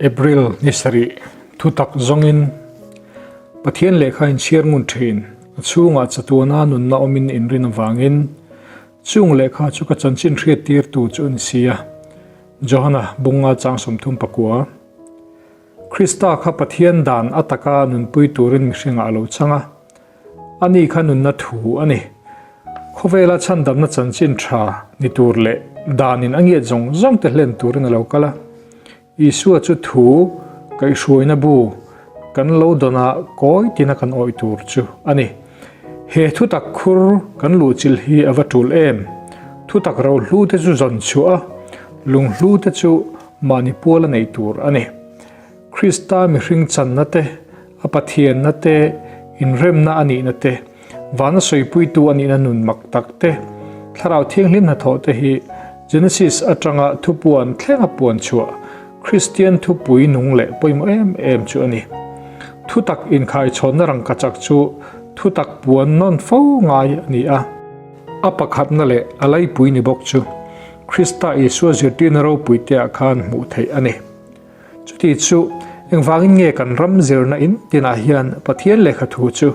April ni sarih thutak zawngin Pathian lehkha inchhiar ngun thin. A chhungah chatuana nunna awmin inrin avangin chung lehkha chu ka chanchin hriattirtu chu a ni si a. Johana bunga chang 34. Krista kha Pathian dan a taka nunpui turin mihringah a lo chang a. Ani kha nunna thu a ni. Khawvela chhandamna chanchin tha ni tur leh danin a ngiat zawng zawng te hlen turin a lo kal a. Isua chu thu kaihhruaina bu kan lo dawn a kawi tina kan awih tur chu a ni. He thutak khur kan luhchilh hi a va tul em? Thutak rohlu te chu zawn chhuah a, lunghlu te chu mahni pual a nei tur a ni. Krista mihring channa te, a Pathianna te, inremna a nihna te, vana sawipuitu a nihna nun mak tak te, Thlarau Thianghlim hnathawh te hi Genesis atanga thupuan thlenga puan chhuah Kristian thupui nung leh pawimawh em em chu a ni. Thutak inkhaichhawnna rangkachak chu thutak puan nawn fo ngai a ni a. A pakhatna leh a laipui ni bawk chu Krista Isua zirtirna ropui teah khan hmuh theih a ni. Chuti chu, engvangin nge kan ram zirna in tinah hian Pathian lehkha thu chu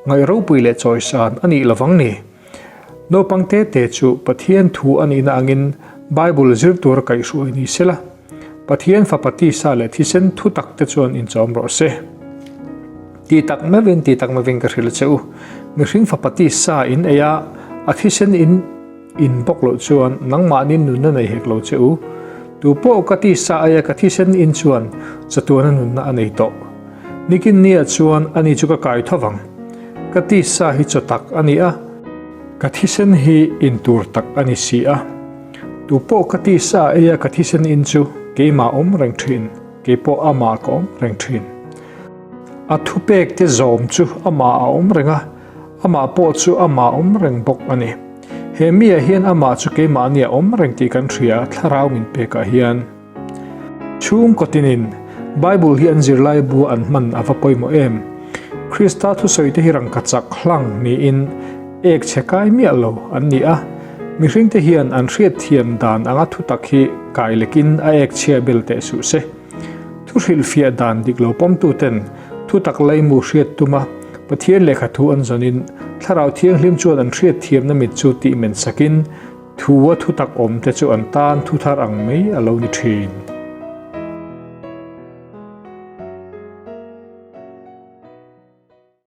ngaih ropui leh chawisan a nih lovang ni? Naupang te te chu Pathian thu a nihna angin Bible zir tura kaihhruai ni sela, Pathian fapa tisa leh thisen thu tak te chuan inchawm rawh se. Ti tak meuhin, ti tak meuhin ka hrilh che u, mihring fapa tisa in ei a, a thisen in In bawk loh chuan nangmahni nunna nei hek lo che u. Tu pawh ka tisa aia ka thisen in chuan chatuana nunna a nei tawh. Nikin nia chuan ani chu ka kai tho vang. Ka tisa hi chaw tak a ni a, ka thisen hi in tur tak a ni si a. Tu pawh ka tisa aia ka thisen in chu keimah awm reng thin, kei pawh amah ka awm reng thin. A thupek te zawm chu amah a awm reng a. Amah pawh chu amah awm reng bawk a ni. He miah hian amah chu keimahni a awm reng tih kan hria, thlarau min pekah hian. Chhungkaw tinin Bible hi an zirlai bu an hman a va pawimawh em? Krista thusawite hi rangkachak hlang niin ek chhe kai miah lo an ni a. Mihringte hian an hriatthiam dan anga thutak hi kai lekin a ek chhia bel teh suh se. Thu hrilhfiah dan dik lo pawmtuten thutak laimu hriat tuma Pathian lehkha thu an zawnin Thlarau Thianghlim chuan an hriatthiamna mit chu tih men sakin thua thutak awmte chu an tan thuthar ang mai a lo ni thin.